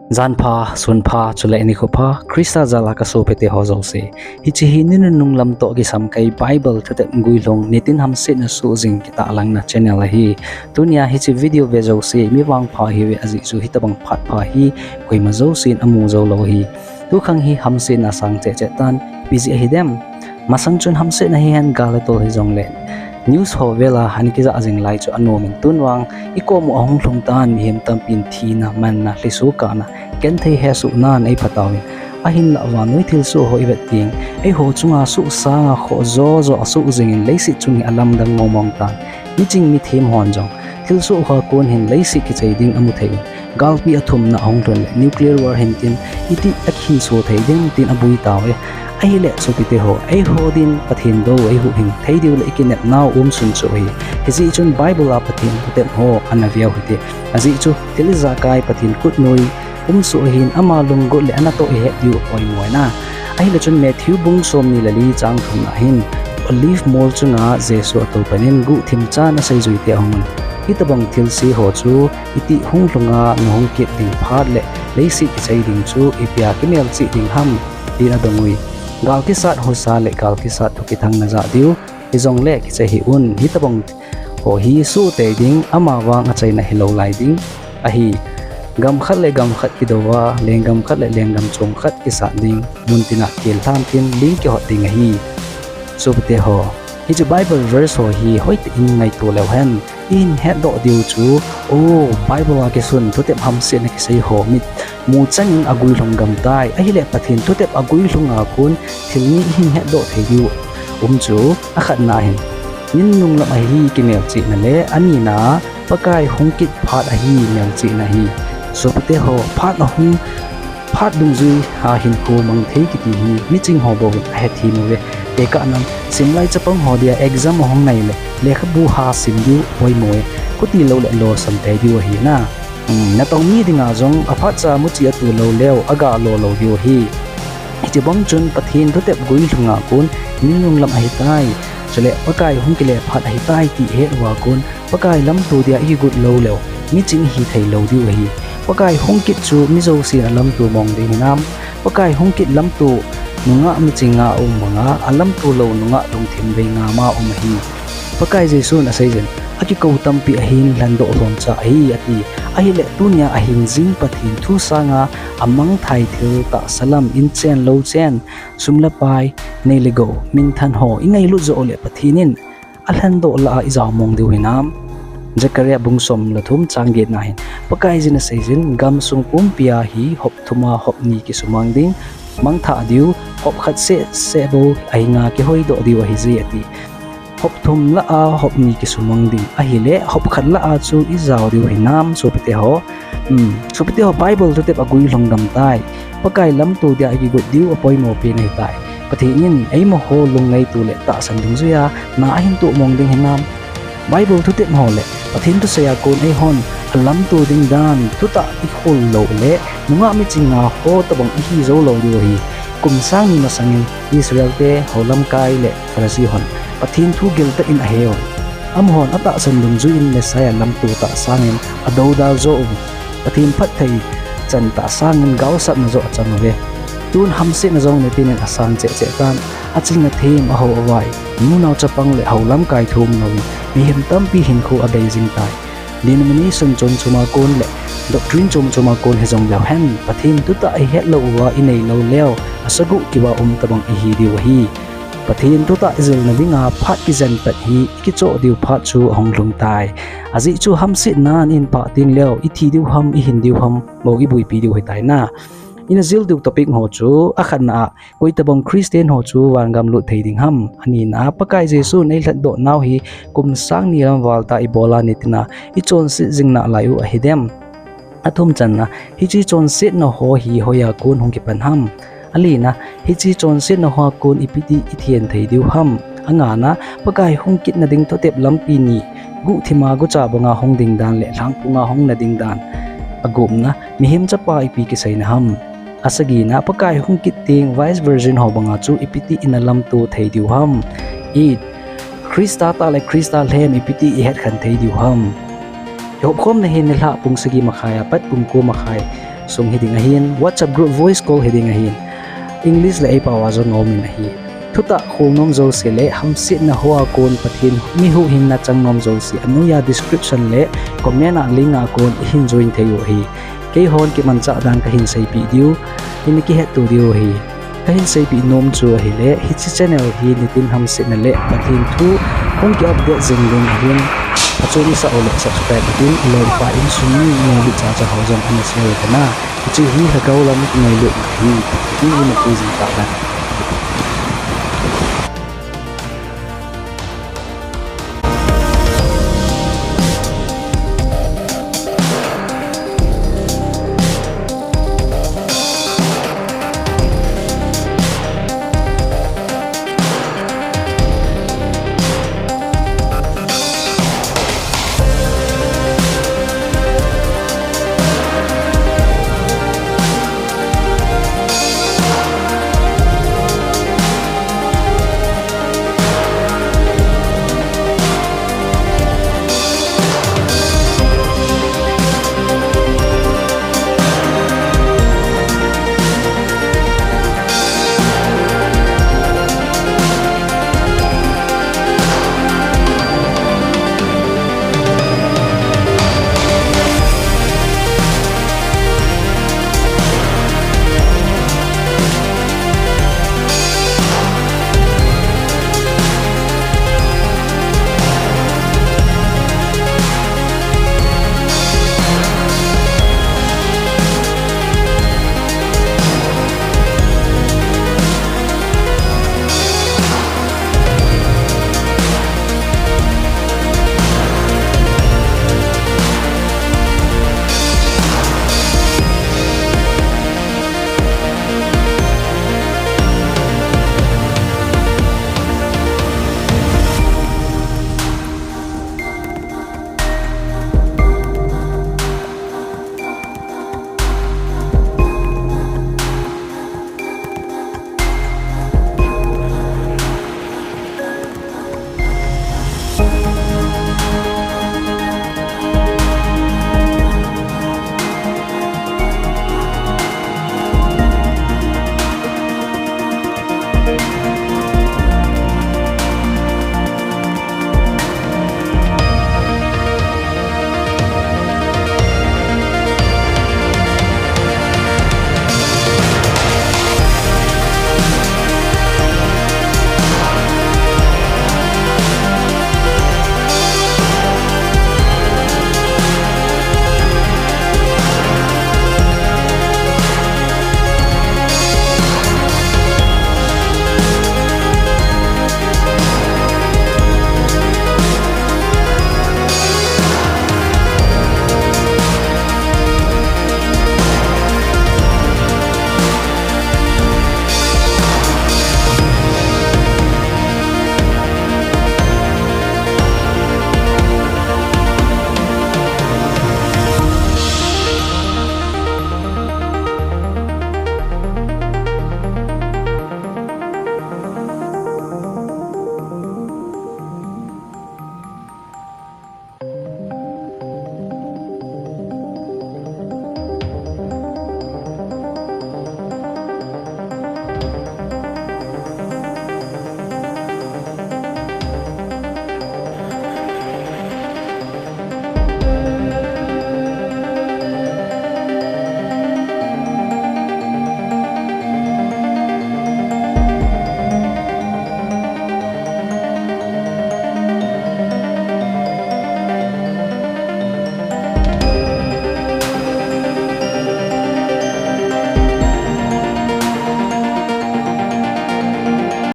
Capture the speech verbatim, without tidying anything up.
Janpha, sunpha, chule nikho pha, Christa jal a ka sopite ho jouse. Hiche hi ni nunung lam toh kisam kei Bible thutep guilhung nitin hamsetna soh jing kitahlangna channel ahi. Tunia hiche video ve jouse, mi vangpha hiuve ajeh chu hitobang phat pha hi koima jousen amu jou lou ahi. Tukhang hi hamsetna asang cheh cheh tan, ipi jeh ahi dem. Masang chun hamsetna hihen gal le tol hijongle, news ho vel a ana kijah jing lai chu anom in, tun vang i kom u ahung lhung tan, mihem tampin thina, manna, lhiso kahna, genthei hesohnan eipha tauvin. Ahinlah vannoi thilsoh ho i vet teng, eiho chunga suhsanga khoh jo jo asoh jingin leiset chung hi alamdang mong mong tan. Miching mithem hon jong thilsoh hoa kon hin leiset kichai ding amu thei in, galpi athumna ahung lhun le nuclear war hin tin, iti akihinso thei dem tin abui tauve. Ahile sopite ho, eiho din Pathen dou eihuhhing thei diu le i kinepnau umsun chu ahi. Hijeh chun Bible a Pathen thutep ho ana veu hite. Ajeh chu thil ijakai Pathen khutnoi umsoh ahin, ama lunggot le anatoh ihet diu apoimo ahi. Ahile chun Matthew bung somni le li chang thumna hin, Olive mol chunga Jesu atou panin guhthim chan aseijuite ahung un. Hitobang thilse ho chu itih hung lhunga nahung kit ding phat le leiset kichai ding chu ipia kimelchih ding ham, tin adong ui. Gal kisat husa le gal kisat thu kithang najah diu, hijongle kichai hih un, hitobang ho hi suhtei ding, amavang achaina hilou lai ding ahi. Gam khat le gam khat kidouva, lenggam khat le lenggam chom khat kisat ding, muntina kel lhan tin ling kihot ding ahi. Sopite ho, hiche Bible verse ho hi hoitah in ngaito leu hen, ihin hetdoh diu chu, o, Bible a kisun thutep hamsetna kisei ho mit muchang in aguilhung gam tai, ahile Pathen thutep aguilhunga kon thil ni ihin hetdoh thei diu um chu, akhatna hin ni nunung lam ahi kimelchihna le, anina Pakai hung kit phat ahi melchihna ahi. Sopite ho, phat ahung, phat dungjui a hinkho mang thei kiti hi miching ho bou hin ahethem uve. Tekahnan, simlai chapang ho dia exam ahung nai le lekhabu ha sim diu apoimo e. Chuti lou le lolsam tei diu ahi na. Natong mi dinga jong aphatcha muchi atu lou leu aga lo lou diu ahi. Hiche bang chun Pathen thutep guilhunga kon ni nunung lam ahitai, chule Pakai hung kile phat ahitai ti ihet uva kon Pakai lamto dia ikigot lou leu miching ihi thei lou diu ahi. Pakai hung kit chu mi jousen alamto mong ding hinam? Pakai hung kit lamto nungah miching nga aum banga alamto lou nungah lungthim vei nga ma um ahi. Pakai Jesun aseijin, akikou tampi ahin lhendoh lhomcha ahi ati. Ahile tunia ahing jing Pathen thu sanga amangthai thil tahsa lam in chen lou chen, sum le pai, nei le gou, minthan ho ingailut joh uleh Pathen in alhendoh lah a ijao mong diu hinam? Zechariah bung som le thum chang getna hin Pakaiyin aseijin, gamsung pumpia hi hop thuma hop ni kisumang ding, mangthah diu, hop khat seh seh bou ahinga kihoidoh diu ahije ati. Hop thum lah a hop ni kisumang ding ahile, hop khat lah a chu ijao diu hinam, sopite ho? Sopite ho, Bible thutep aguilhung gam tai. Pakai lamto dia ikigot diu apoimo pen ahitai. Pathen in eimaho lungngaito le tahsan dungjuia na ahin toh mong ding hinam? Bible thutep ho le Pathen thusei a kon eihon alamto ding dan thutah ikhol lou le nungah miching nga ho tobang ihi jou lou diu ahi. Kum sang ni masangin Israelte, houlamkai le Pharisee hon Pathen thu giltah in aheu. Amahon atahsan dungjuiyin Messiah lamto tah sangin adoudal jo uvin, Pathen phatthei chan tah sangin gaosapna joh achang uve. Tun hamsetna jong nitin in asang cheh cheh tan, aching athem, ahao avai, nunao chapang le houlamkai thum louvin mihem tampi hinkho abei jing tai. Denomination chom choma kon le doctrine chom choma kon hijong leu hen, Pathen thutah ihet lou uva inei lou leu, asagoh kiuva um tobang ihi diu ahi. Pathen thutah ijilna dinga phat kijen pat hi ikichoh diu phat chu ahung lhung tai. Ajeh chu hamsetnan ihin pah teng leu ithi diu ham, ihin diu ham bou iboipi diu ahitai na. Ina jil diu topic ho chu akhatna a, koi tobang Christian ho chu vangam lut thei ding ham? Anina, Pakai Jesun eilhatdoh nau hi kum sang ni lam val tah ibola nitin a ichonset jing nalai u ahidem? Athum channa, hiche chonsetna ho hi hoiya kon hung kipan ham? Alina, hiche chonsetna hoa kon ipi ti ithen thei diu ham? Angana, Pakai hung kitna ding thutep lampi ni, guhthima gucha banga hung ding dan le lhangphunga hung na ding dan. Agupna, mihem chapa ipi kiseina ham? Asagina, Pakai hung kit teng vice virgin ho banga chu ipi ti ina lamto thei diu ham? It, Christa tah le Christa lhem ipi ti ihet khen thei diu ham? Ihopkhomna hi nilhah pung sagi makhai a pat pung ko makhai sung hiding ahin, WhatsApp group voice call hiding ahin, English le eipao a jong aumin ahi. Thutah khol nom jouse le hamsetna hoa kon Pathen mi huhhingna chang nom jouse anoiya description le comment a link a kon ihin join thei u ahi. Keihon kimanchah dan kahin seipeh diu, ina kihetto diu ahi. Kahin seipeh nom chu ahile, hiche channel hi nitin hamsetna le Pathen thu hung ki update jing ding ahin, phachom isah u le subscribe utin, iloipa insung mi ngailut chacha ho jong ana share u hite. Hiche hi lhagao lam kingailutna ahi, Pathen in eipui jing tahen.